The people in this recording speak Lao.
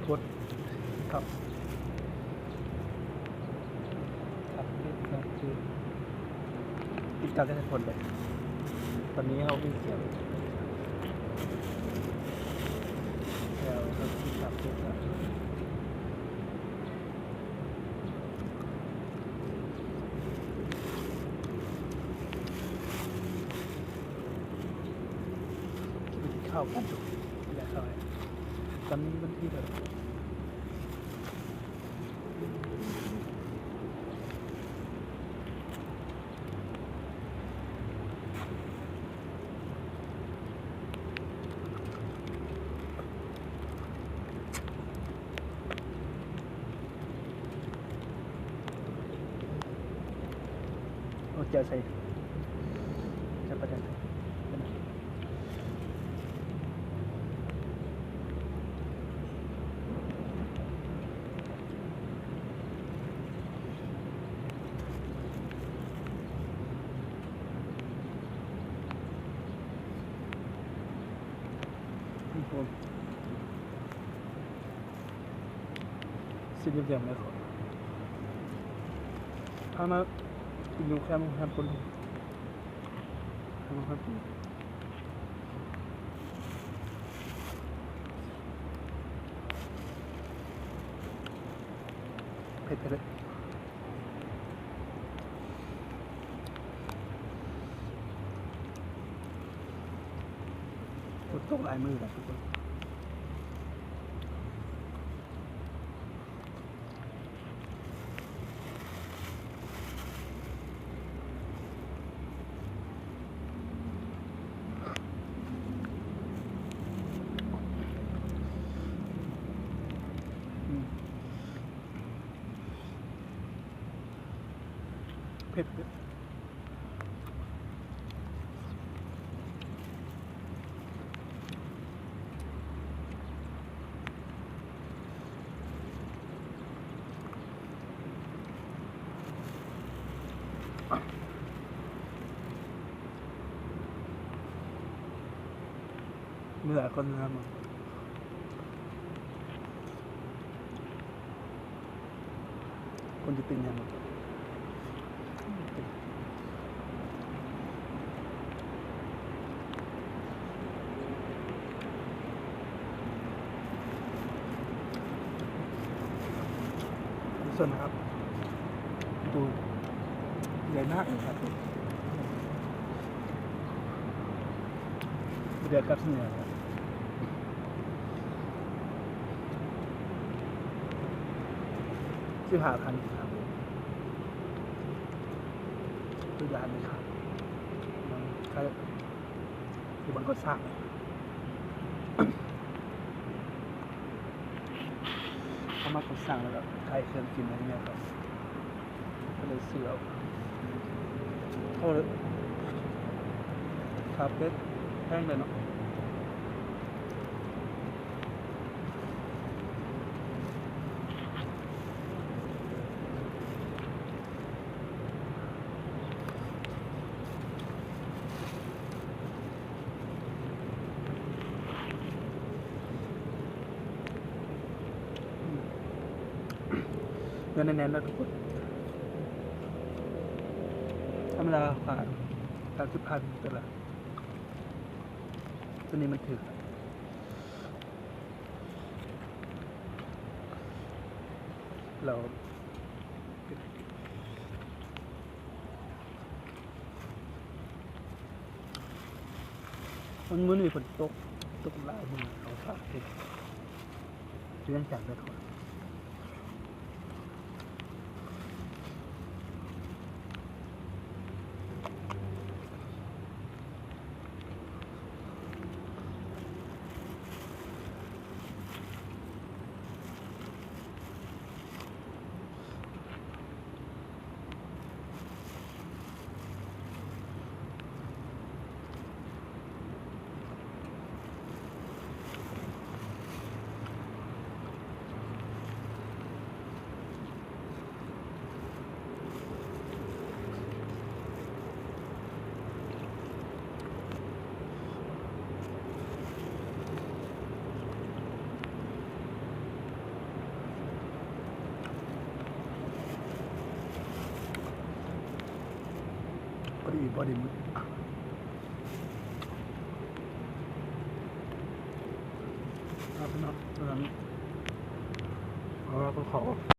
ກົດ ຄັບ ຄັບ ປິດ ປິດ ປິດການສະທ້ອນໄປ. ຕອນນີ້ເຮົາມີສຽງແລ້ວ ເຮົາຊິຄັບ ປິດ ເຂົ້າກັນ ແລ້ວເຂົ້າໃຫ້ ຕອນນີ້ວັນທີເທົ່າໃດ? ເອົາແຈ່ວໃສ່ ແຈ່ວປາແດກໃສ່. ຊິມແຈ່ມໆ ແລ້ວກໍພາມາກິນຢູ່ແຄມໂຮງແຮມຄົນ ເຜັດໆ ເລີຍ ຝົນຕົກຫຼາຍມື້ແລ້ວທຸກຄົນ. ອືມ ເຜັດ ເຜັດ. ເມື່ອຄົນງາມ ຄົນຈະຕື່ນຍາມໃດ? ສ່ວນນະຄັບ ປະຕູໃຫຍ່ມາກເລີຍຄັບ ເດືອນກັບເໜືອ ສິບຫ້າພັນ ຄືດ້ານນີ້ຄັບ ມັນໃຊ້ຢູ່ບ່ອນກໍ່ສ້າງ ເຮົາມາກໍ່ສ້າງແລ້ວກໍຂາຍເຄື່ອງກິນແນວນີ້ເນາະ ກໍເລີຍຊື້ເອົາ ເອົາເລີຍ ຄ່າເປັດແພງເດ້ເນາະ. ເນື້ອແໜ້ນໆ ເດີທຸກຄົນ ທຳມະດາຂາຍສາມສິບພັນ ແຕ່ວ່າຕົວນີ້ມັນຖືກ ແລ້ວ ມັນ ມື້ນີ້ຝົນຕົກ ຕົກຫຼາຍ ມື້ນີ້ເຮົາສາດເຮັດ ເລື່ອງຈາກແດດຮ້ອນ. ເ ພໍດີມື້ ເອົາ ເອົາ ເອົາ ເອົາ ເອົາ.